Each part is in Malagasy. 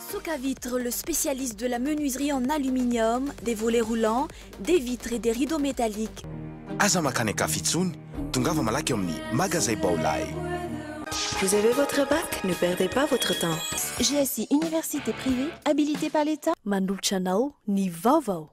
Socavitre, le spécialiste de la menuiserie en aluminium, des volets roulants, des vitres et des rideaux métalliques. Aza mankany an-kafa intsony, tongava malaky ao amin'ny Magazay Baolai. Vous avez votre bac? Ne perdez pas votre temps. GSI Université privée, habilitée par l'État. Manolotra anao ny vaovao.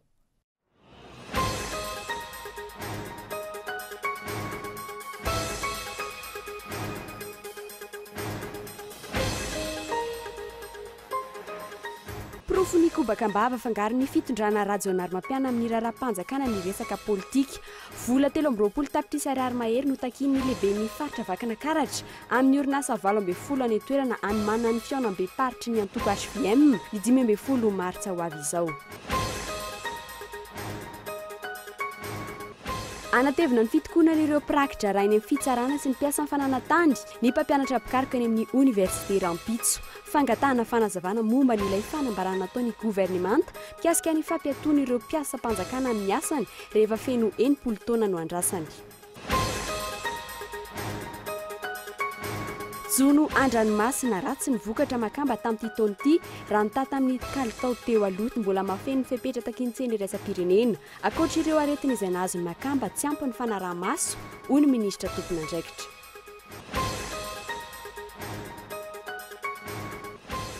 Porofon'ny kobaka am-bava fangaron'ny fitondrana Rajaonarimampianina amin'ny raharaham-panjakana ny resaka politika. Vola 23 tapitrisa ariary mahery no takian'ny lehiben'ny faritra Vakinakaratra amin'ny orinasa 18 any an-toerana hanomanana ny fihaonambem-paritry ny antoko hvm ny 15 martsa ho avy izao. Hanatevina ny fitokonan'ireo mpiraki-draharaha eny amin'ny fitsarana sy ny mpiasan'ny fananan-tany ny mpampianatra mpikaroka eny amin'ny oniversite rahampitso. Fangatahana fanazavana momba ny ilay fanambarana nataon'ny governemanta mikasika ny fampiatoana ireo mpiasam-panjakana amin'ny asany rehefa feno 60 taona no andrasany. Jono an-dranomasina, ratsy ny vokatra makamba tamin'ity taona ity raha nitaha tamin'ny kalitao teo aloha. Mbola mahafeno ny fepetra takian'ny tsena iraisam-pirenena. Ankoatra ireo aretina izay nahazo ny makamba, tsy ampy ny fanaraha-maso, hoy ny minisitra tompon'andraikitra.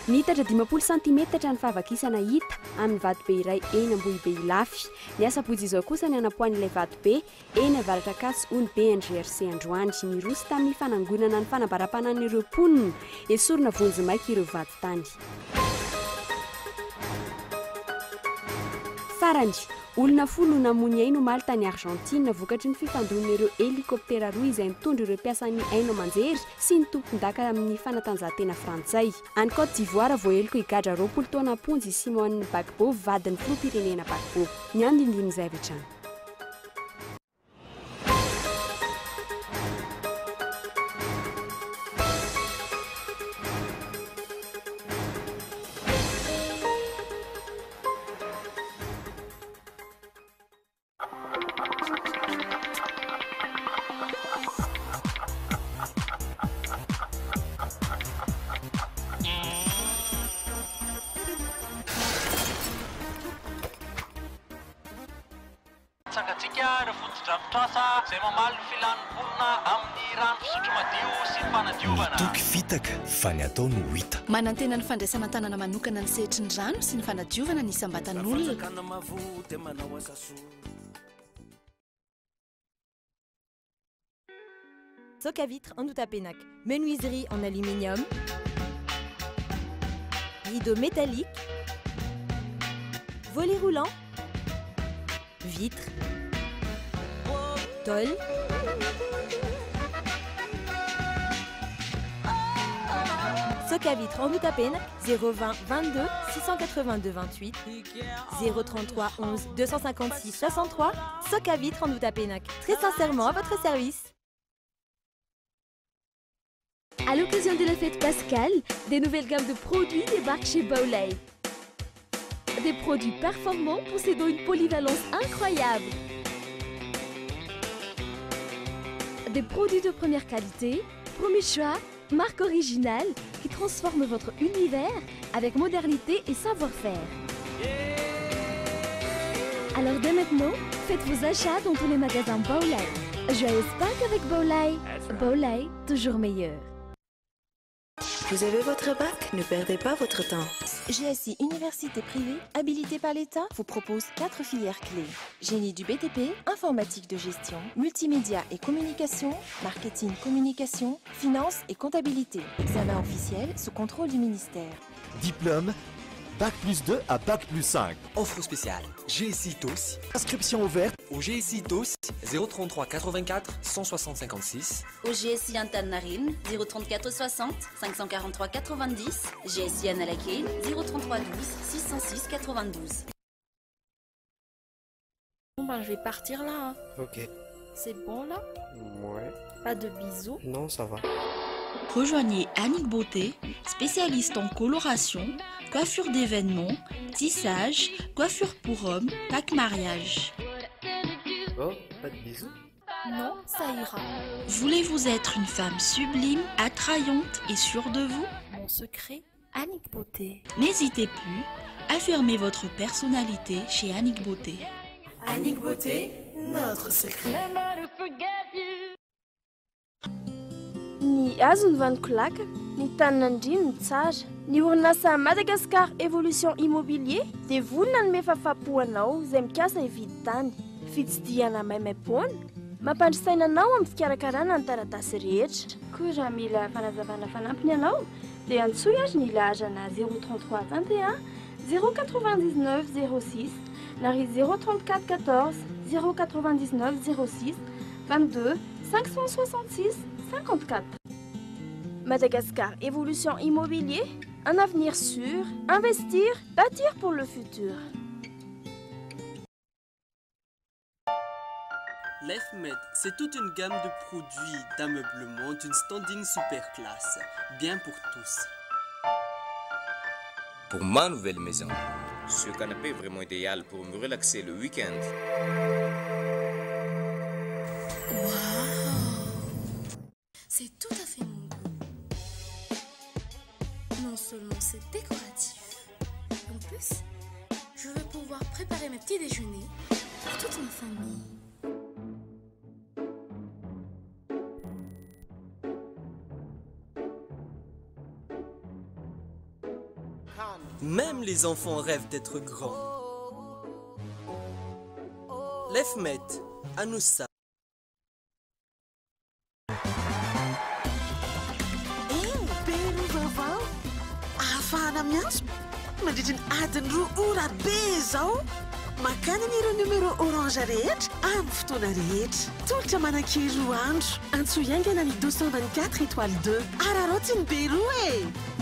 Niitatra 50 santimetatra ny fahavakisana hita amin'ny vatobe iray eny Ambohibe Ilafy. Ny asabotsy izao kosa ny hanapoahan'ilay vatobe Eny Avaratr'Ankatso hoy ny BNGRC androany. Niroso tamin'ny fanangonana ny fanambaram-panan'ireo mponina. Esorina vonjimaika ireo vadintany. Farany, olona folo no namoy ny ainy omaly tany Argentine vokatry ny fifandonan'ireo helikoptera roa izay nitondra ireo mpiasan'ny haino aman-jery sy ny tompondaka amin'ny fanatanjahantena frantsay. Any Côte d'Ivoire, voaheloka higadra 20 taona am-ponja i Simone Gbagbo, vadin'ny filoham-pirenena Gbagbo. Ny andindinin'izay avy hatrany. Tsangantsika ireo fotodrafitrasa izay mamaly ny filan'ny mponina amin'ny rano fisotro madio sy ny fanadiovana. Ny toky fitaka fa ny atao no hita. Manantena ny fandraisana an-tanana manokana ny sehatry ny rano sy ny fanadiovana ny isam-batan'olona. Socavitre Andohatapenaka, menuiserie en aluminium, rideau métallique, volet roulant, vitre, tôle. Socavitre Andohatapenaka, 020 22 682 28, 033 11 256 63, Socavitre Andohatapenaka, très sincèrement à votre service. À l'occasion de la fête pascale, des nouvelles gammes de produits débarquent chez Baolai. Des produits performants possédant une polyvalence incroyable. Des produits de première qualité, premier choix, marque originale qui transforme votre univers avec modernité et savoir-faire. Alors dès maintenant, faites vos achats dans tous les magasins Baolai. Joyeuse Pâques avec Baolai. Baolai, toujours meilleur. Vous avez votre bac? Ne perdez pas votre temps. GSI Université privée, habilitée par l'État, vous propose 4 filières clés. Génie du BTP, informatique de gestion, multimédia et communication, marketing communication, finance et comptabilité. Examen officiel sous contrôle du ministère. Diplôme, Bac plus 2 à Bac plus 5. Offre spéciale GSI TOS. Inscription ouverte au GSI TOS 033 84 160 56. Au GSI Antaninarenina 034 60 543 90. GSI Analakely 033 12 606 92. Bon ben je vais partir là hein. Ok. C'est bon là? Ouais. Pas de bisous? Non, ça va. Rejoignez Annick Beauté, spécialiste en coloration, coiffure d'événements, tissage, coiffure pour hommes, pack mariage. Oh, pas de bisous? Non, ça ira. Voulez-vous être une femme sublime, attrayante et sûre de vous? Mon secret? Annick Beauté. N'hésitez plus, affirmez votre personnalité chez Annick Beauté. Annick Beauté, notre secret. Ny hazo no vanon-kolakana, ny tanin'andriana no tsara. Ny orinasa Madagascar Evolution Immobilier dia vonona hanome fahafahampo anao izay mikasa hividy tany. Fitsidihana maimaimpoana, mampandry saina anao amin'ny fikarakarana ny taratasy rehetra. Koa raha mila fanazavana fanampiny ianao dia antsoy ary ny laharana 033 21 099 06 na ry 034 14 099 06 22 566 54. Madagascar Evolution Immobilier, un avenir sûr, investir, bâtir pour le futur. LifeMed, c'est toute une gamme de produits d'ameublement d'une standing super classe, bien pour tous. Pour ma nouvelle maison, ce canapé est vraiment idéal pour me relaxer le week-end. Waouh! C'est tout à fait mon goût. Non seulement c'est décoratif, en plus, je vais pouvoir préparer mes petits déjeuners pour toute ma famille. Même les enfants rêvent d'être grands. Lefmet, Anoussa. Eny, be roa vaovao ahafahana miantso mandritry ny adiny 2 ora be izao. Makany amin'ireo numéro orange rehetra amin'ny fotoana rehetra. Tolotra manan-kery 2 andro. Antsoy haingana ny 224 étoile 2. Araraoty ny be roa e!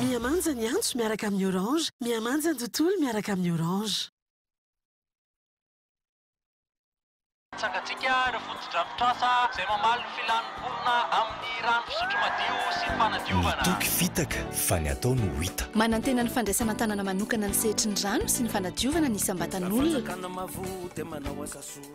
Mihamanja ny antso miaraka amin'ny orange. Mihamanja ny tontolo miaraka amin'ny orange. Tsangantsika ireo fotodrafitrasa izay mamaly ny filan'ny mponina amin'ny rano fisotro madio sy ny fanadiovana. Ny toky fitaka fa ny atao no hita. Manantena ny fandraisana an-tanana manokana ny sehatry ny rano sy ny fanadiovana ny isam-batan'olona. Fanjakana mavo dia manao asa soa.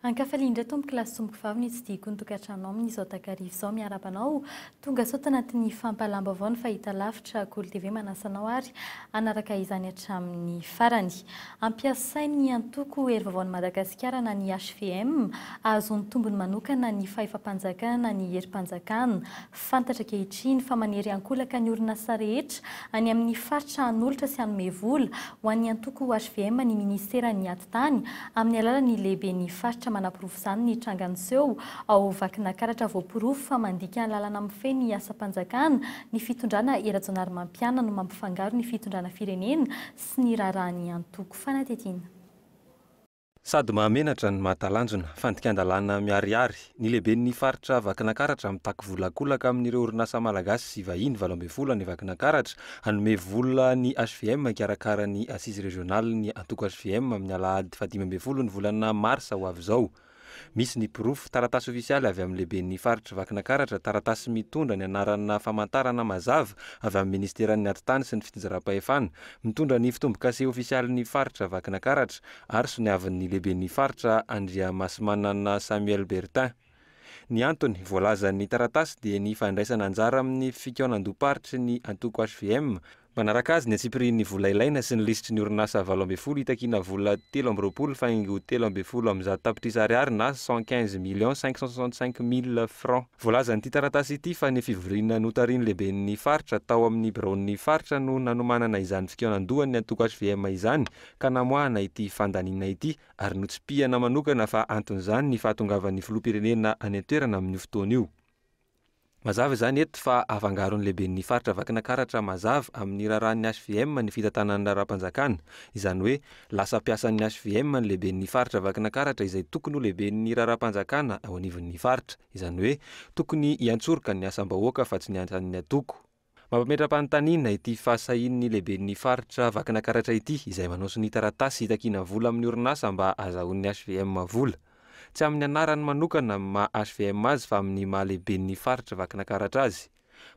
Ankafaliana indray tompoko lahy sy tompoko vavy ny tsidihiko ny tokantranonao amin'izao takariva izao. Miarahaba anao tonga soa tanatin'ny fampahalam-baovao ny fahitalavitra Kolo TV. Manasa anao ary hanaraka izany hatramin'ny farany. Ampiasain'ny antoko Hery Vaovaon'i Madagasikara na ny HVM ahazoany tombony manokana ny fahefam-panjakana na ny herim-panjakana. Fantatra ankehitriny fa manery ankolaka ny orinasa rehetra any amin'ny faritra hanolotra sy hanome vola ho an'ny antoko hvm ny minisiteran'ny Atitany amin'ny alalan'ny lehiben'ny faritra. Manaporofo izany ny tranga niseho ao Vakinakaratra voaporofo fa mandika ny lalana mifehy ny asam-panjakana ny fitondrana Hery Rajaonarimampianina no mampifangaro ny fitondrana firenena sy ny raharahan'ny antoko fanadihadiana. Sady mahamenatra no mahatalanjona, fandikan-dalàna miharihary, ny lehiben'ny faritra Vakinakaratra mitaky vola an-kolaka amin'ireo orinasa malagasy sy vahiny 18 any Vakinakaratra hanome vola ny hvm hikarakara ny Assise Régionale ny antoko hvm amin'ny alahady faha-15 ny volana marsa ho avy izao. Misy ny porofo, taratasy ofisialy avy amin'ny lehiben'ny faritr'i Vakinakaratra, taratasy mitondra ny anarana famantarana mazava avy amin'ny minisiteran'ny Atitany sy ny fitsinjaram-pahefana, mitondra ny fitombokase ofisialin'ny faritra Vakinakaratra ary soniavin'ny lehiben'ny faritra Andriamasimanana Samuel Bertin. Ny antony, voalazan'ny taratasy dia ny fandraisana anjara amin'ny fikaonandoham-paritry ny antoko hvm, Manaraka azy ny antsipirihin'ny vola ilaina sy ny lisitry ny orinasa 18 hitakiana vola 23.313 tapitrisa ariary na 115 millions 565 mille francs. Voalazan'ity taratasy ity fa ny fivoriana notarihin'ny lehiben'ny faritra tao amin'ny biraon'ny faritra no nanomanana izany fikaonandohan'ny antoko HVM izany ka namoahana ity fandaniana ity ary notsipihana manokana fa anton'izany ny fahatongavan'ny filoham-pirenena any an-toerana amin'io fotoana io. Mazava izany eto fa afangaron'ny lehiben'ny faritra Vakinakaratra mazava amin'ny raharahan'ny HVM ny fitantanan'ny raharaham-panjakana. Izany hoe lasa mpiasan'ny HVM ny lehiben'ny faritra Vakinakaratra izay tokony ho lehiben'ny raharaham-panjakana ao anivon'ny faritra. Izany hoe tokony hiantsoroka ny asam-bahoaka fa tsy ny asan'ny antoko. Mampametra-panontaniana ity fahasahian'ny lehiben'ny faritra Vakinakaratra ity izay manao sonia taratasy hitakiana vola amin'ny orinasa mba ahazahoan'ny HVM vola. Tsy amin'ny anarany manokana maha HVM azy fa amin'ny maha lehiben'ny faritra Vakinakaratra azy.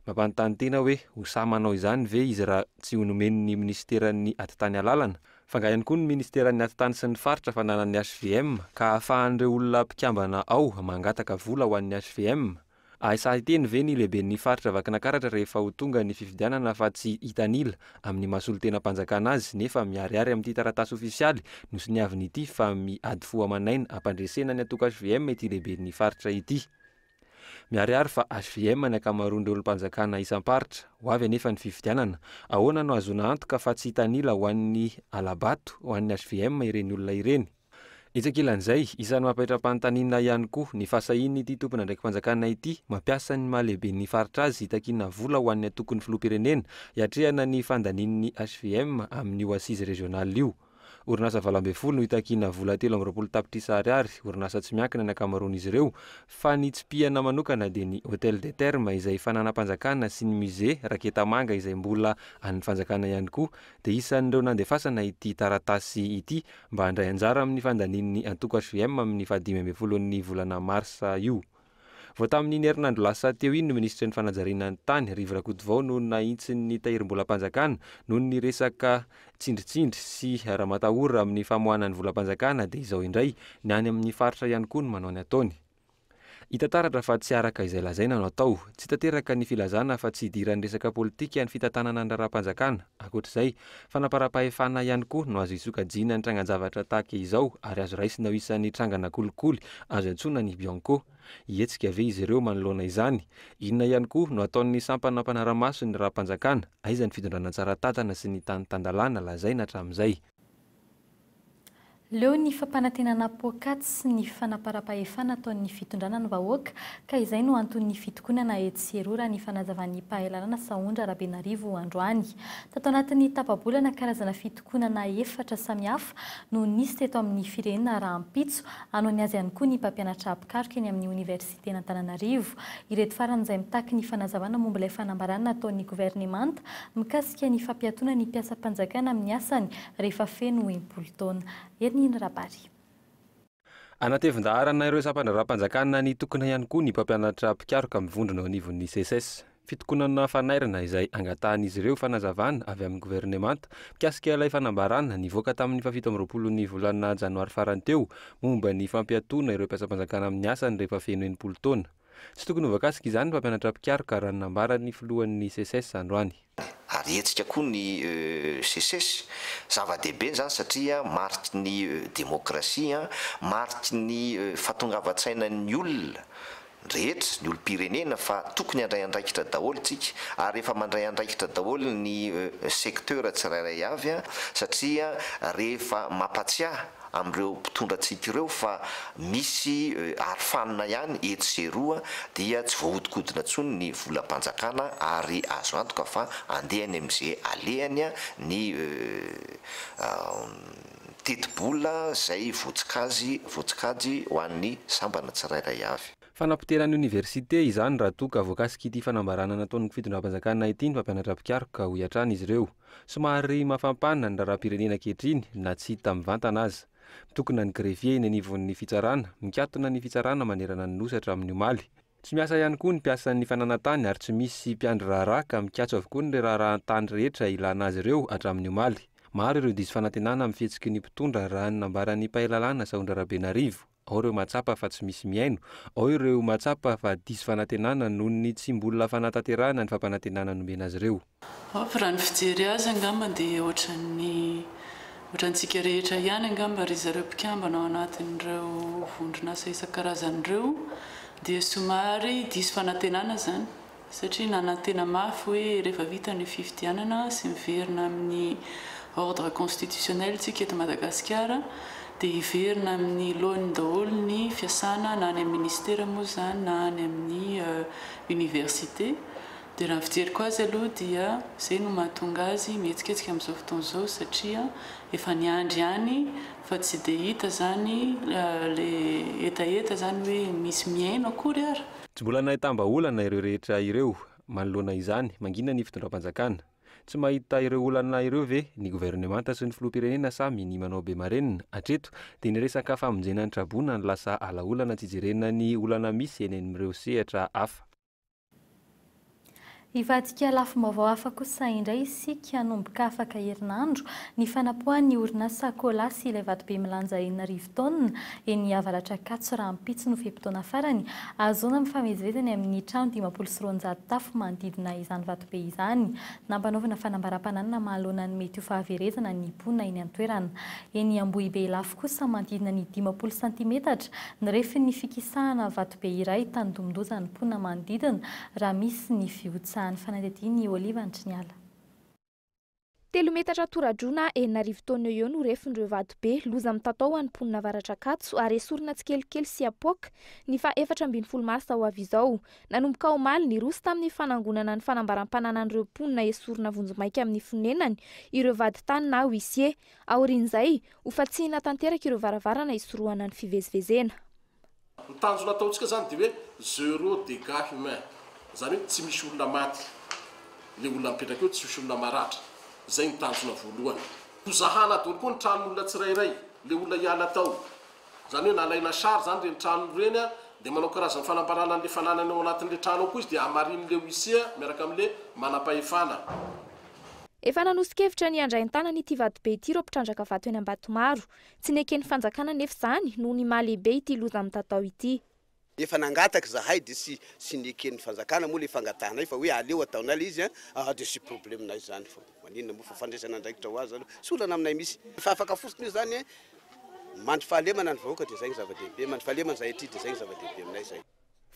Mampanontany tena hoe ho sahy manao izany ve izy raha tsy ho nomen'ny minisiteran'ny atitany alalana? Fa angaha ihany koa ny minisiteran'ny atitany sy ny faritra fananan'ny hvm ka ahafahan'ireo olona mpikambana ao mangataka vola ho an'ny hvm? Ahisahy hiteny ve ny lehiben'ny faritra Vakinakaratra rehefa ho tonga ny fifidianana fa tsy hitanila amin'ny maha solontenam-panjakana azy nefa miharihary amin'ity taratasy ofisialy nosoniaviny ity fa miady fo aman'aina hampandresena ny antoko hvm ity lehiben'ny faritra ity? Miharihary fa hvm ny ankamaroan'ireo olom-panjakana isam-paritra. Ho avy anefa ny fifidianana. Ahoana no ahazoana antoka fa tsy hitanila ho an'ny hala-bato ho an'ny hvm ireny olona ireny? Etsy ankilan'izay, isan'ny mampetra-panontaniana ihany koa ny fahasahian'ity tompon'andraiki-panjakana ity mampiasa ny maha lehiben'ny faritra azy hitakiana vola ho an'ny antokon'ny filoham-pirenena hiatrehana ny fandanian'ny hvm amin'io assise régionale io. Orinasa 18 no hitakiana vola 23 tapitrisa ariary, orinasa tsy miankina ny ankamaroan'izy ireo, fa ny tsipihana manokana dia ny Hotel des Thermes izay fananam-panjakana sy ny Musée Raketamanga izay mbola an'ny fanjakana ihany koa dia isan'ireo nandefasana ity taratasy ity mba handray anjara amin'ny fandanian'ny antoko hvm amin'ny fahadimy ambin'ny folon'ny volana marsa io. Vao tamin'iny herinandro lasa teo iny ny minisitry ny fanajariana ny tany, Rivo Rakotovao no nahitsin'ny tahirim-bolam-panjakana noho ny resaka tsindritsindry sy ramatahora amin'ny famoahana ny volam-panjakana dia izao indray ny any amin'ny faritra ihany koa no manao ny ataony. Hita taratra fa tsy araka izay lazaina no atao. Tsy tanteraka ny filazana fa tsy idiran'ny resaka politika ny fitantanana ny raharaham-panjakana. Ankoatra izay, fanaparam-pahefana ihany koa no azo isokajiana ny trangan-javatra tahaka izao ary azo raisina ho isan'ny trangana kolikoly azo iantsoana ny Bianco. Hihetsika ve izy ireo manoloana izany? Inona ihany koa no ataon'ny sampana mpanara-maso ny raharaham-panjakana? Aiza ny fitondrana tsara tantana sy ny tany tan-dalàna lazaina hatramin'izay? Leo ny fampanantenana poakaty sy ny fanaparam-pahefana ataon'ny fitondrana ny vahoaka ka izay no anton'ny fitokonana etsy sy eroa raha ny fanazavan'ny mpahay lalàna Sahondra Rabenarivo androany. Tato anatin'ny tapa-bolana karazana fitokonana efatra samihafa no nisy teto amin'ny firenena rahampitso hanao ny azy ihany koa ny mpampianatra mpikaroka eny amin'ny oniversiten'Antananarivo. Ireto farany izay mitaky ny fanazavana momba ilay fanambarana nataon'ny governemanta mikasika ny fampiatoana ny mpiasam-panjakana amin'ny asany rehefa feno 60 taona. Herinina Rabary. Anatevin-daharana ireo sampan-draharaham-panjakana nitokona ihany koa ny mpampianatra mpikaroka mivondrona eo anivon'ny Seces. Fitokonana fanairana izay angatahan'izy ireo fanazavana avy amin'ny governemanta mikasika ilay fanambarana nivoaka tamin'ny fahafito amby roapolo ny volana janoary farany teo momba ny fampiatoana ireo mpiasam-panjakana amin'ny asany rehefa feno 60 taona. Tsy tokony ho voakasika izany ny mpampianatra mpikaroka raha ny nambaran'ny filohan'ny Seces androany. Ary hetsika koa ny Seces. Zava-dehibe izany satria mariky ny demokrasia, mariky ny fahatongavan-tsainan'ny olona rehetra, ny olom-pirenena fa tokony handray andraikitra daholo isika ary efa mandray andraikitra daholo ny secteur tsirairay avy satria rehefa mampatsiahy amin'ireo mpitondra antsika ireo fa misy arofanina ihany etsy sy eroa dia tsy voahodinkodina intsony ny volam-panjakana ary azo antoka fa andeha any amin'izay alehany ny tetibola izay voatsikajy voatsikajy ho an'ny sambana tsirairay avy. Fanapotehana ny oniversite izany raha toa ka voakasik'ity fanambarana nataon'ny fitondram-panjakana ity ny mpampianatra mpikaroka, hoy hatrany izy ireo. Somary mafampana ny raharaham-pirenena ankehitriny na tsy hita mivantana aza. Mitokona ny greffier eny anivon'ny fitsarana, mikatona ny fitsarana manerana ny Nosy hatramin'ny omaly. Tsy miasa ihany koa ny mpiasan'ny fananan-tany ary tsy misy mpiandry raharaha ka mikatso avokoa ny raharahan-tany rehetra ilana azy ireo hatramin'ny omaly. Maro ireo diso fanantenana amin'ny fihetsiky ny mpitondra raha ny nambaran'ny mpahay lalàna Sahondra Rabenarivo. Ao ireo mahatsapa fa tsy misy mihaino, ao ireo mahatsapa fa diso fanantenana noho ny tsy mbola fanatanterahana ny fampanantenana nomena azy ireo. Hop, raha ny fijery azy angamba dia ohatran'ny ohatrantsika rehetra ihany angamba ry zareo mpikambana ao anatin'ireo vondron'asa isan-karazany ireo dia somary diso fanantenana izany. Satria nanantena mafy hoe rehefa vita ny fifidianana sy miverina amin'ny ordre constitutionnel tsika eto Madagasikara dia hiverina amin'ny laoniny daholo ny fiasana na any amin'ny ministera moa izany na any amin'ny université. Dia raha ny fijeriko azy aloha dia izay no mahatonga azy mihetsiketsika amin'izao fotoana izao satria efa niandry ihany fa tsy dia hita izany ilay hetaheta izany hoe misy mihaino akory ara. Tsy mbola nahitam-bahaolana ireo rehetra ireo. Manoloana izany, mangina ny fitondram-panjakana. Tsy mahita ireo olana ireo ve ny governemanta sy ny filoham-pirenena sa minia manao be marenina? Hatreto, dia ny resaka famonjena ny traboina no lasa alaolana tsy ijerena ny olana misy eny amin'ireo sehatra hafa. Hivadika lafim-baovao hafa kosa indray isika hanomboka afaka herinandro ny fanapoahan'ny orinasa Colas ilay vatobe milanja 6000 taonina eny Avaratr'Ankatso rahampitso no fe-potoana farany ahazoana mifamezivezy any amin'ny trano 250 tafo manodidina izany vatobe izany. Nampanaovina fanambaram-pananana manoloana ny mety ho fahaverezana ny mponina eny an-toerana. Eny Ambohibe Ilafy kosa manodidina ny 50 santimetatra ny refin'ny fikisahana vatobe iray tandindomin-doza ny mponina manodidina raha misy ny fihotsahan'ny fanadihadian'i Oliva Antriniala. Telo metatra toradroa na 6000 taonina eo no refin'ireo vatobe loza mitatao ho an'ny mponina avaratr'Ankatso ary esorina tsikelikely sy apoaka ny faha 14 marsa ho avy izao. Nanomboka omaly, niroso tamin'ny fanangonana ny fanambaram-pananan'ireo mponina esorina vonjimaika amin'ny fonenany ireo vadintany na huissier. Aorian'izay, hofatsihina tanteraka ireo varavarana hisorohana ny fivezivezena. Ny tanjona ataontsika izany dia hoe zero dégâts humain, izany hoe tsy misy olona maty, ilay olona mipetraka eo tsy misy olona maratra, izay ny tanjona voalohany. Hozahana daholo koa ny tranon'olona tsirairay, ilay olona hiala tao, izany hoe nalaina sary izany ireny trano ireny dia manao karazana fanambarana an'ilay fananany ao anatin'ilay trano ao koa izy dia hamarinin'ilay huissier miaraka amin'ilay manam-pahefana. Efa nanoso-kevitra ny handray an-tanana ity vatobe ity ireo mpitrandraka vato eny Ambatomaro. Tsy neken'ny fanjakana anefa izany noho ny maha lehibe ity loza mitatao ity. Efa nangataka izahay dia tsy tsy neken'ny fanjakana moa ilay fangatahanay fa hoe aleo ataonay ilay izy an, dia tsy problème-nay izany fa maninona moa fa fandraisana andraikitra ho azy aloha, tsy olana aminay mihitsy. Efa afaka fotsiny io izany an, mandry fahalemana ny vahoaka dia izay ny zava-dehibe, mandry fahalemana izahay aty dia izay ny zava-dehibe aminay izay.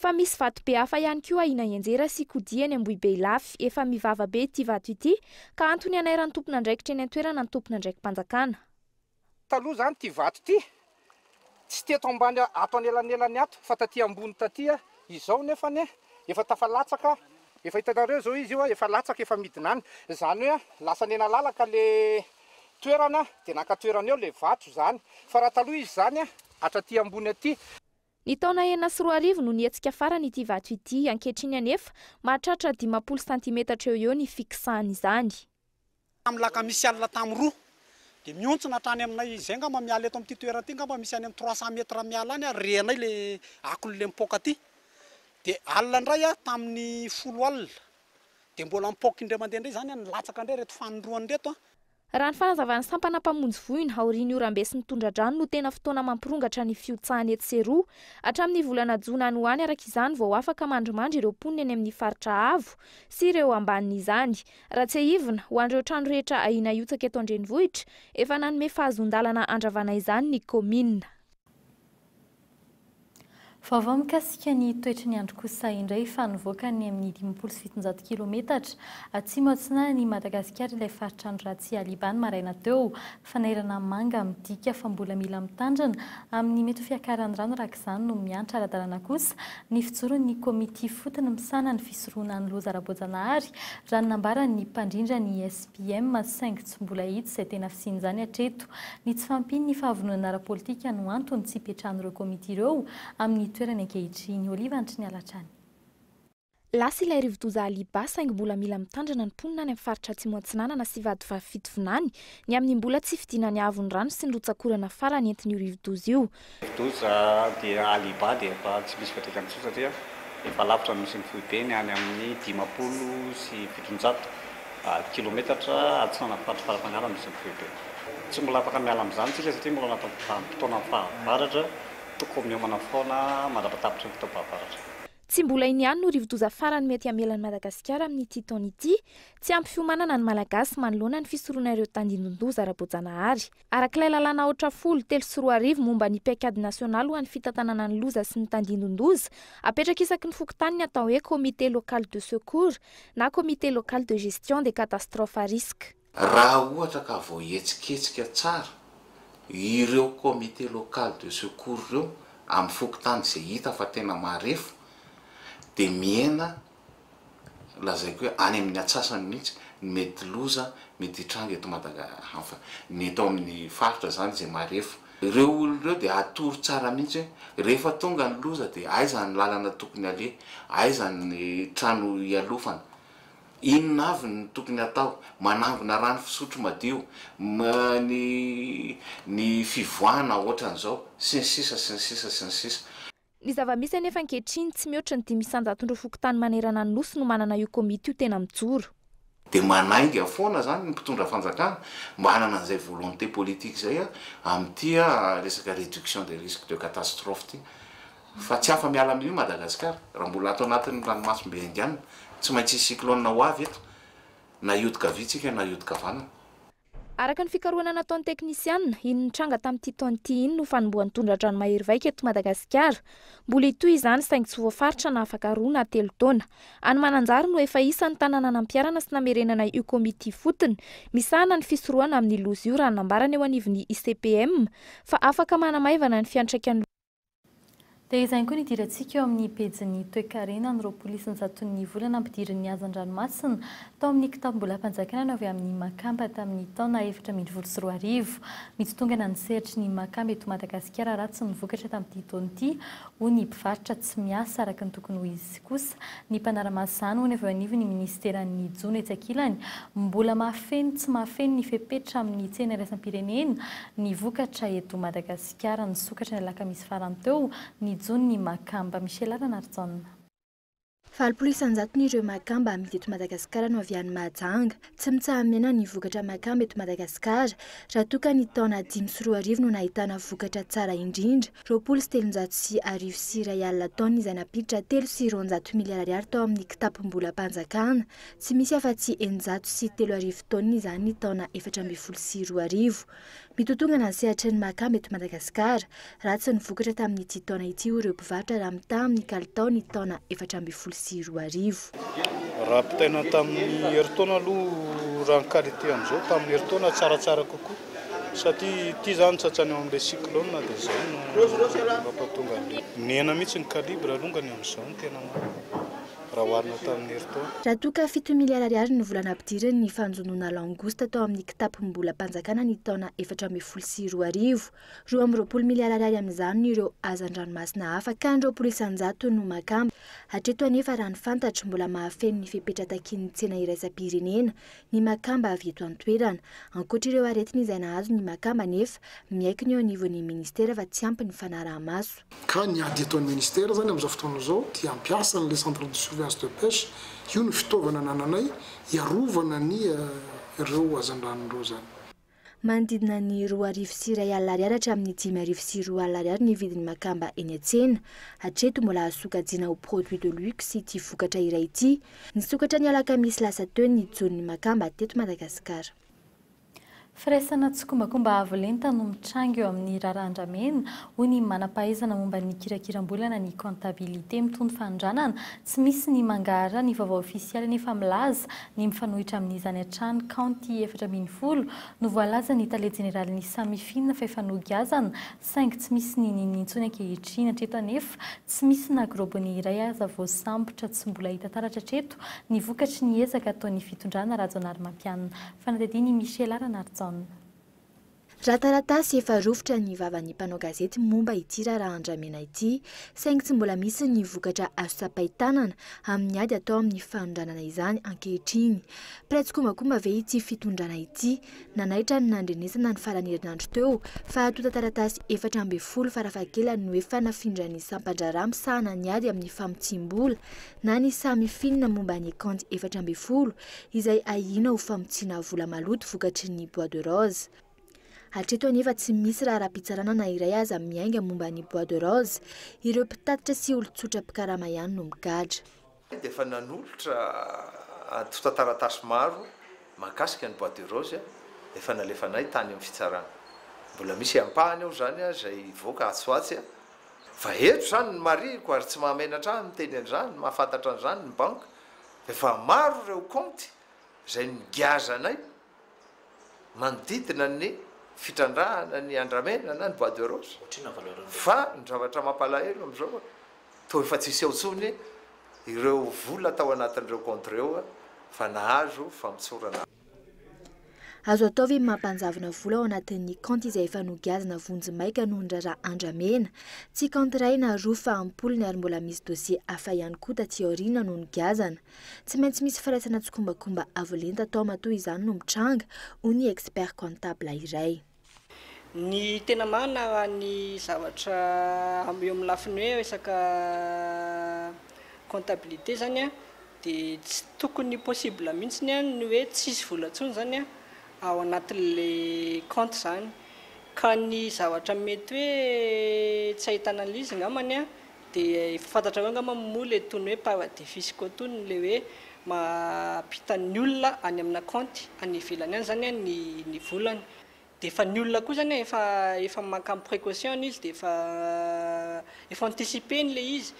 Fa misy vatobe hafa ihany koa ahiana hianjera sy kodia eny Ambohibe Ilafy. Efa mivava be ity vato ity ka antony hanairan'ny tompon'andraikitra eny an-toerana ny tompon'andraiki-panjakana. Taloha izany ity vato ity tsy teto ambany ato anelanelany ato fa taty ambony taty, izao nefany efa tafalatsaka, efa hitanareo izao izy io efa latsaka efa midina any, izany hoe lasa nianalalaka le toerana dia naka toerana eo le vato izany, fa raha taloha izy izany hatraty ambony aty. Ny taona 2006 no nihetsika farany ity vato ity, ankehitriny anefa, mahatratra 50 santimetatra eo ho eo ny fikisahan'izany. Tamin'ny lakamisy alina tamin'ny roa dia mihontsina hatrany aminay izay angamba miala eto amin'ity toerana ity angamba misy any amin'ny 300 mètres miala any ary renay le akon'le mipoaka aty. Dia alina indray tamin'ny folo alina dia mbola mipoaka indray mandeha indray izany nilatsaka indray ireto fanindroany ireto. Raha ny fanazavan'ny sampana mpamonjy voina, aorian'ny oram-be sy ny tondra-drano no tena fotoana mampirongatra ny fihotsahana etsy sy eroa. Hatramin'ny volana jona any ho any araka izany vao afaka mandrimandry ireo mponina eny amin'ny faritra avo sy ireo ambanin'izany. Raha tsiahivina, ho an'ireo trano rehetra ahiana hihotsaka eto an-drenivohitra, efa nanome fahazoan-dalana handravana izany ny kaominina. Vaovao mikasika ny toetry ny andro kosa indray fa nivoaka ny amin'ny 750 kilometatra atsimo atsinanan'i Madagasikara ilay faritra andro ratsy Alibany maraina teo. Fanairana manga midika fa mbola mila mitandrina amin'ny mety ho fiakaran'ny rano araka izany no miantra ara-dalàna kosa ny fijoron'ny komity ifotony misahana ny fisorohana ny loza ara-boajanahary raha ny nambaran'ny mpandrindra ny SPM saingy tsy mbola hita izay tena fisian'izany hatreto. Ny tsy fahampian'ny fahavononana ara-politika no antony tsy hipetrahan'ireo komity ireo amin'ny toerany ankehitriny. Oliva Antriniala hatrany. Lasa ilay rivodoza Aliba saingy mbola mila mitandrina ny mponina any amin'ny faritra Atsimo Atsinanana sy Vatovavy Fitovinany ny amin'ny mbola tsy fidinan'ny haavon'ny rano sy ny rotsak'orana farany entin'io rivodoza io. Rivodoza dia Aliba dia efa tsy misy fiantraikany intsony satria efa lavitra ny misy ny foibeny any amin'ny 750 kilometatra atsinanan'ny faritry Farafangana no misy ny foibe. Tsy mbola afaka miala amin'izany isika satria mbola anatin'ny vanim-potoanan'ny fahavaratra, tokony miomana foana mandra-patapitry ny fotoam-pahavaratra. Tsy mbola iny ihany no rivodoza farany mety hamela an'i Madagasikara amin'ity taona ity. Tsy ampy fiomanana ny Malagasy manoloana ny fisorohana ireo tandindon-doza ara-boajanahary. Araka ilay lalàna aotra folo, 2003 momba ny paikady nasionaly ho an'ny fitantanana ny loza sy ny tandindon-doza, apetraka isaky ny fokontany ny atao hoe Comité local de secours na Comité local de gestion des catastrophes à risque. Raha ohatra ka voahetsiketsika tsara ireo comité local de secours ireo amin'ny fokontany izay hita fa tena marefo dia mihena lazaiko hoe any amin'ny atsasany mihitsy ny mety loza mety hitranga eto Madaga enfin ny eto amin'ny faritra izany izay marefo. Ireo olona ireo dia atoro tsara mihitsy hoe rehefa tonga ny loza dia aiza ny lalana tokony aleha, aiza ny trano hialofana, inona avy ny tokony hatao, manangona rano fisotro madio, ny ny fivoahana ohatran'izao, sy ny sisa sy ny sisa sy ny sisa. Ny zava-misy anefa ankehitriny, tsy mihoatra ny 105 ireo fokontany manerana ny Nosy no manana io komity io tena mijoro. Dia manainga foana izany ny mpitondra fanjakana mba hanana an'izay volonté politique izay amin'ity resaka réduction des risques de catastrophe ity. Fa tsy afa-miala amin'io Madagasikara. Raha mbola ato anatin'ny ranomasimbe Indiana, tsy maintsy hisy cyclone ho avy eto, na hiodin-kavia tsika na hiodin-kavanana. Araka ny fikarohana nataon'ny teknisianina, iny nitranga tamin'ity taona ity iny no fanombohan'ny tondra-drano mahery vaika eto Madagasikara. Mbola hitohy izany saingy tsy voafaritra na afaka roa na telo taona. Any Mananjary no efa isan'ny tanàna nampiharana sy namerenana io komity ifotony misahana ny fisorohana amin'ny loza io raha ny nambarany eo anivon'ny ICPM fa afaka manamaivana ny fiantraikan'ny Dia izany koa ny hidirantsika eo amin'ny pejin'ny toekarena ny 20 isan-jaton'ny vola nampidirin'ny hazan-dranomasina tao amin'ny kitapom-bolam-panjakana no avy amin'ny Makamba tamin'ny taona 2014. Mitotongana ny sehatry ny Makamba eto Madagasikara ratsy ny vokatra tamin'ity taona ity, hoy ny mpivarotra tsy miasa araka ny tokony ho izy kosa ny mpanara-maso izany, hoy ny avy eo anivon'ny minisiteran'ny jono etsy ankilany. Mbola mahafeno tsy mahafeno ny fepetra amin'ny tsena iraisam-pirenena ny vokatra eto Madagasikara. Gasikara nisokatra ny alakamisy farany teo ny jonon'ny makamba. Michela Ranarijaona. 80 isan-jatony ireo makamba amidy eto Madagasikara no avy any Mahajanga. Tsy mitsaha-mihena ny vokatra makamba eto Madagasikara, raha toa ka ny taona 2005 no nahitana vokatra tsara indrindra, 1120 taonina izay nampiditra 203 miliara ariary tao amin'ny kitapom-bolam-panjakana. Tsy misy afa-tsy 603 taonina izany ny taona 2014. Mitotongana ny sehatry ny makamba eto Madagasikara. Ratsy ny vokatra tamin'ity taona ity hoy ireo mpivarotra raha mitaha amin'ny kalitao ny taona 2014. Raha ampitaina tamin'ny herintaona aloha raha ny qualité amin'izao tamin'ny herintaona tsaratsara kokoa satria ity izany tsatsany eo amin'ilay cyclone dia izay no mampatonga an'ilay nihena mihitsy ny calibre alongany amin'izao no tena marina. raha oharina tamin'ny herintaona. Raha toa ka 7 miliara ariary ny vola nampidiriny ny fanjonoana langouste tao amin'ny kitapom-bolam-panjakana ny taona 2014. 22 miliara ariary amin'izany ireo hazan-dranomasina hafa ka ny 20% no makamba. Hatreto anefa raha ny fantatro mbola mahafeno ny fepetra takian'ny tsena iraisam-pirenena ny makamba avy eto an-toerana. Ankoatra ireo aretina izay nahazo ny makamba anefa, miaiky ny eo anivon'ny minisitera fa tsy ampy ny fanaraha-maso. Ka ny ady ataon'ny ministera zany amin'izao fotoana izao dia hampiasa an'ilay centre de surveillance de pêche, io no fitaovana anananay hiarovana ny ireo hazandrano ireo zany. Manodidina ny 2001 ariary hatramin'ny 2005 ariary ny vidin'ny makamba eny an-tsena. Hatreto mbola azo sokajiana ho produit de luxe ity vokatra iray ity. Nisokatra ny alakamisy lasa teo ny jon'ny makamba teto Madagasikara. Firaisana tsikombakomba avo lenta no mitranga eo amin'ny raharaha andramena, hoy ny manam-pahaizana momba ny kirakiram-bola na ny comptabilité. Mitohy ny fanondranana, tsy misy ny mangarahara, ny vaovao ofisialy anefa milaza ny mifanohitra amin'izany hatrany. Kaonty 14 no voalazan'ny tale jeneralin'ny Samifin fa efa nogiazana, saingy tsy misy n'inon'inona intsony ankehitriny. Hatreto anefa, tsy misy na gros bonnet iray aza voasambotra. Tsy mbola hita taratra hatreto ny vokatry ny ezaka ataon'ny fitondrana Rajaonarimampianina. Fanadihadian'i Michela Ranarijaona. Raha taratasy efa rovitra ny vavan'ny mpanao gazety momba ity raharaha andramena ity, saingy tsy mbola misy ny vokatra azo tsapain-tanana amin'ny ady atao amin'ny fanondranana izany ankehitriny. Mpiray tsikombakomba ve ity fitondrana ity? Nanaitra ny nandrenesana ny faran'ny herinandro teo fa antontan-taratasy 14 farafahakelany no efa nafindran'ny sampan-draharaha misahana ny ady amin'ny famotsiam-bola na ny Samifin momba ny kaonty 14 izay ahiana ho famotsiana vola maloto vokatry ny bois de rose. Hatreto anefa tsy misy raharaham-pitsarana na iray aza miainga momba ny bois de rose. Ireo mpitatitra sy olon-tsotra mpikarama ihany no migadra. Dia efa nanolotra antontan-taratasy maro mahakasika ny bois de rose efa nalefanay tany amin'ny fitsarana. Mbola misy ampahany ao izany izay hivoaka atsy ho atsy. Fa eto izany ny marihiko ary tsy mahamenatra ahy miteny an'izany, mahafantatra an'izany ny banky, Efa maro ireo kaonty izay nogiazanay manodidina ny fitrandrahana ny andramena na ny bois de rose fa ny zavatra mampalahelo amin'izao toa efa tsy hiseho intsony ireo vola tao anatin'ireo kaonty ireo fa nahazo famotsorana. Azo atao ve ny mampanjavona vola ao anatin'ny kaonty izay efa nogiazana vonjimaika noho ny raharaha andramena? Tsy kaonty iray na roa fa am-polony ary mbola misy dosie hafa ihany koa taty aoriana no nogiazana. Tsy maintsy misy firaisana tsikombakomba avo lenta tao matoa izany no mitranga, hoy ny expert comptable iray. Ny tena marina raha ny zavatra eo amin'ny lafiny hoe resaka comptabilité zany an, dia tsy tokony possible mihitsy an ny hoe tsisy vola intsony zany an ao anatin'ilay compte zany. Ka ny zavatra mety hoe tsy ahitana an'ilay izy angambany an, dia efa fantatrareo angamba moa ilay itony hoe paradis fiscaux itony, ilay hoe mampita ny olona any amina compte any ivelany any zany an ny ny volany. Dia efa ny olona koa zany efa efa maka ny précaution izy dia efa efa anticiper-ny ilay izy.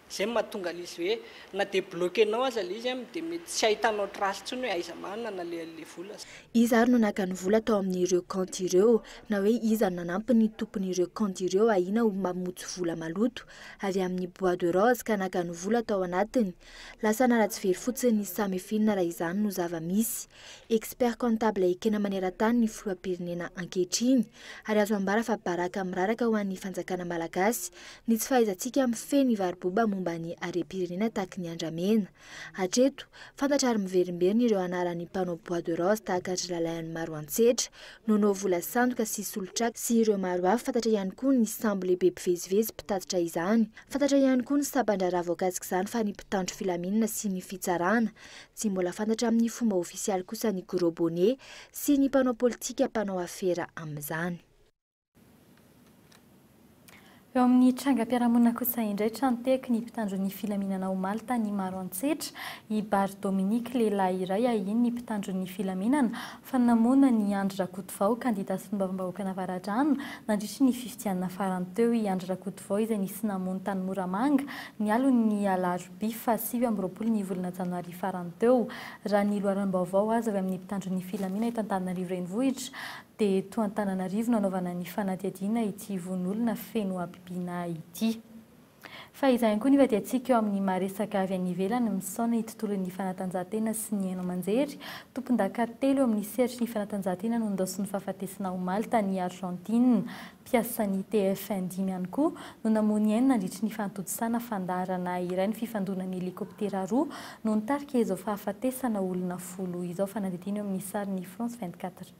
Izay no mahatonga ilay izy hoe na dia bloquer-nao aza ilay izy dia mety tsy ahitanao trace intsony hoe aiza marina nalehan'ilay vola. Iza ary no naka ny vola tao amin'ireo kaonty ireo na hoe iza no nanampy ny tompon'ireo kaonty ireo ahiana ho mamotsy vola maloto avy amin'ny bois de rose ka naka ny vola tao anatiny? Lasa naratsy very fotsiny ny samy finina raha izany no zava-misy. Expert comptable ekena maneran-tany ny filoham-pirenena ankehitriny ary azo ambara fa baraka miraraka ho an'ny fanjakana malagasy ny tsy fahaizantsika mifehy ny varoboba momba ny harem-pirenena tahaky ny andramena. Hatreto, fantatra ary miverimberina ireo anaran'ny mpanao bois de rose tahaka an-dry Lalain'i Maroantsetra, Nono vola sandoka sy solotraka sy ireo maro hafa fantatra ihany koa ny sambo lehibe mpivezivezy mpitatitra izany. Fantatra ihany koa ny sampan-draharaha voakasik'izany fa ny mpitandro filaminana sy ny fitsarana. Tsy mbola fantatra amin'ny fomba ofisialy kosa ny gros bonnet sy ny mpanao politika mpanao afera amin'izany. Eo amin'ny trangam-piarahamonina kosa indray, trano-tehaky ny mpitandro ny filaminana omaly tany Maroantsetra, i Bary Dominique, lehilahy iray ahian'ny mpitandro ny filaminana fa namono an'i Andry Rakotovao, kandida solombavambahoakan'Avaradrano, nandritry ny fifidianana farany teo. I Andry Rakotovao izay nisy namono tany Moramanga ny alin'ny alarobia faha 29 ny volana janoary farany teo. Raha ny loharanom-baovao azo avy amin'ny mpitandro ny filamina eto Antananarivo Renivohitra dia eto Antananarivo no anaovana ny fanadihadiana ity vono olona feno habibiana ity. Fa izay ihany koa nefa dia antsika eo amin'ny maha resaka avy any ivelany misaona ny tontolon'ny fanatanjahantena sy ny haino aman-jery. Tompondaka telo eo amin'ny sehatry ny fanatanjahantena no nindaosin'ny fahafatesana omaly tany Argentine. Mpiasan'ny TF1 dimy ihany koa no namoy ny ainy nandritry ny fanatontosana fandaharana iray ny fifandonan'ny helikoptera roa no nitarika izao fahafatesana olona folo izao. Fanadihadiana eo amin'ny sarin'ny France 24.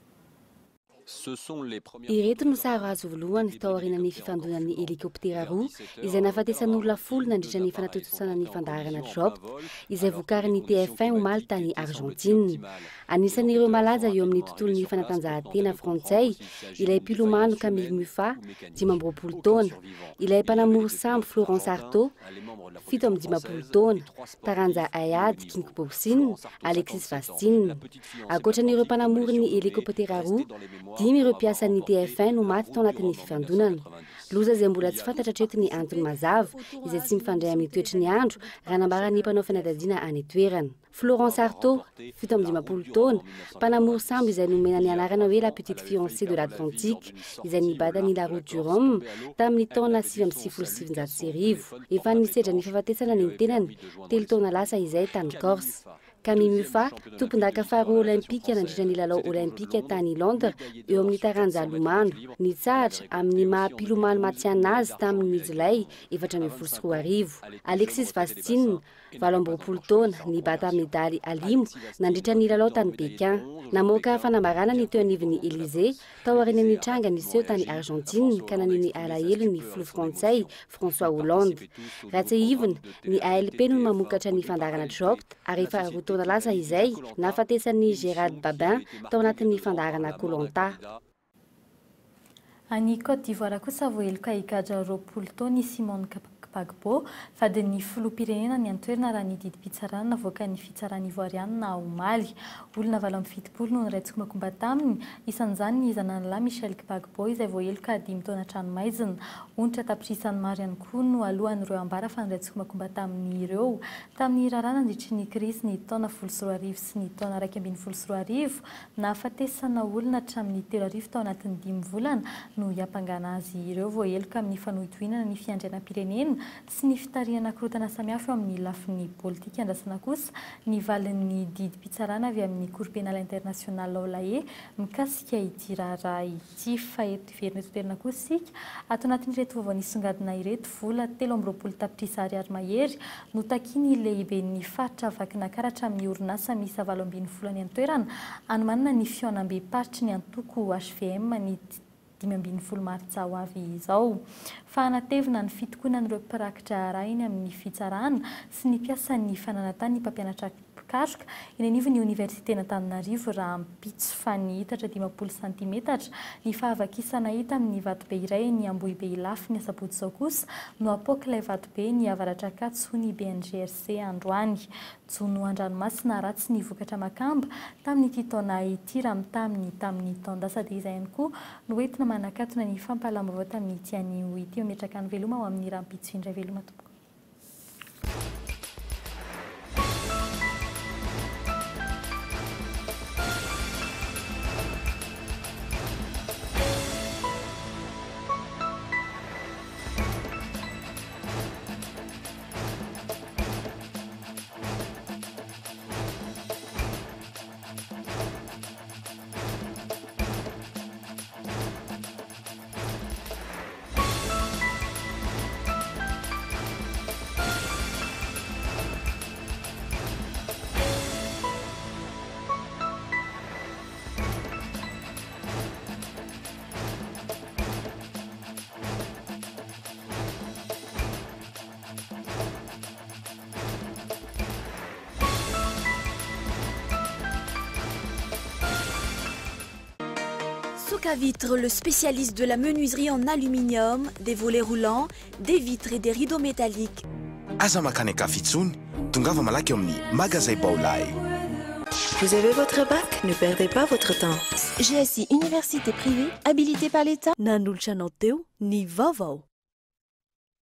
Ireto no sary azo voalohany tao aorianan'ny fifandonan'ny helikoptera roa izay nahafatesan'olona folo nandritra ny fanatontosana ny fandaharana Dropped izay vokarin'ny TF1 omaly tany Argentine. Anisan'ireo malaza eo amin'ny tontolon'ny fanatanjahantena frantsay ilay mpilomano Camille Muffat, 25 taona, ilay mpanamory sambo Florence Arthaud, 57 taona, taranja haiady kickboxing Alexis Vastine. Ankoatra an'ireo mpanamory ny helikoptera roa, dimy ireo mpiasan'ny TF1 no maty tao anatin'ny fifandonana. Loza izay mbola tsy fantatra hatreto ny antony mazava, izay tsy mifandray amin'ny toetry ny andro, raha nambaran'ny mpanao fanadihadiana any an-toerana. Florence Arthaud, 57 taona, mpanamory sambo izay nomena ny anarana hoe La Petite Fiancée de l'Atlantique, izay nibata ny La Route du Rhum tamin'ny taona 1999. Efa nisedra ny fahafatesana ny tenany, telo taona lasa izay, tany Corse. Camille Muffat, tompondaka faharoa Olympika nandritra ny lalao Olympika tany Londres eo amin'ny taranja lomano, nitsahatra amin'ny maha mpilomano matihanina azy tamin'ny jolay 2014. Alexis Vastine, 28 taona, nibata medaly alimo nandritra ny lalao tany Pékin. Namoaka fanambarana ny teo anivon'ny Elysée tao aorian'ny tranga niseho tany Argentine ka naneho ny alahelony ny filoha frantsay François Hollande. Raha tsiahivina, ny ALP no mamokatra ny fandaharana Dropped ary efa roa taona lasa izay nahafatesan'i Gérald Babin tao anatin'ny fandaharana Koh-Lanta. Any Côte d'Ivoire kosa voaheloka higadra 20 taona i Simone Gbagbo, vadin'ny filoham-pirenena any an-toerana raha ny didim-pitsarana navoakan'ny fitsarana ivoarianina omaly. Olona 78 no niray tsikombakomba taminy, isan'izany ny zanany lahy Michel Gbagbo izay voaheloka dimy taona an-tranomaizina. Onitra an-tapitrisany maro ihany koa no alohan'ireo ambara fa niray tsikombakomba taminy ireo. Tamin'ny raharaha nandritry ny krizy ny taona 2010 sy ny taona 2011, Nahafatesana olona hatramin'ny 3000 tao anatin'ny dimy volana no hiampangana azy ireo voaheloka amin'ny fanohitohinana ny fiandrianam-pirenena sy ny fitarihana korontana samihafa eo amin'ny lafiny politika. Andrasana kosa ny valin'ny didim-pitsarana avy amin'ny Cour Pénale Internationale ao La Haye mikasika ity raharaha ity. Fa eto hiverina eto an-toerana kosa isika ato anatin'ireto vaovao nisongadina ireto, vola 23 tapitrisa ariary mahery no takian'ny lehiben'ny faritra Vakinankaratra amin'ny orinasa miisa 18 any an-toerana hanomanana ny fihaonambe-paritry ny antoko hvm ny 15 martsa ho avy izao. Fa hanatevina ny fitokonan'ireo mpirakidraharaha eny amin'ny fitsarana sy ny mpiasan'ny fananantany ny mpampianatra mpikaroka eny anivon'ny oniversiten'Antananarivo rahampitso fa nihitatra 50 santimetatra ny fahavakisana hita amin'ny vatobe iray eny Ambohibe Ilafy ny asabotsy izao kosa no hapoak'ilay vatobe ny avaratr'Ankatso ny BNGRC androany. Jono an-dranomasina ratsy ny vokatra makamba tamin'ity taona ity raha mitaha amin'ny tamin'ny taon-dasa dia izay ihany koa no entina manakatona ny fampahalam-baovao tamin'ity anio ity. Mametraka ny veloma ho amin'ny rahampitso indray veloma tompoko. Vitre, le spécialiste de la menuiserie en aluminium, des volets roulants, des vitres et des rideaux métalliques. Aza mankany an-kafa intsony, tongava malaky eo amin'ny Magazay Baolai. Vous avez votre bac? Ne perdez pas votre temps. GSI Université privée, habilitée par l'État. Nanolotra anao teo ny vaovao.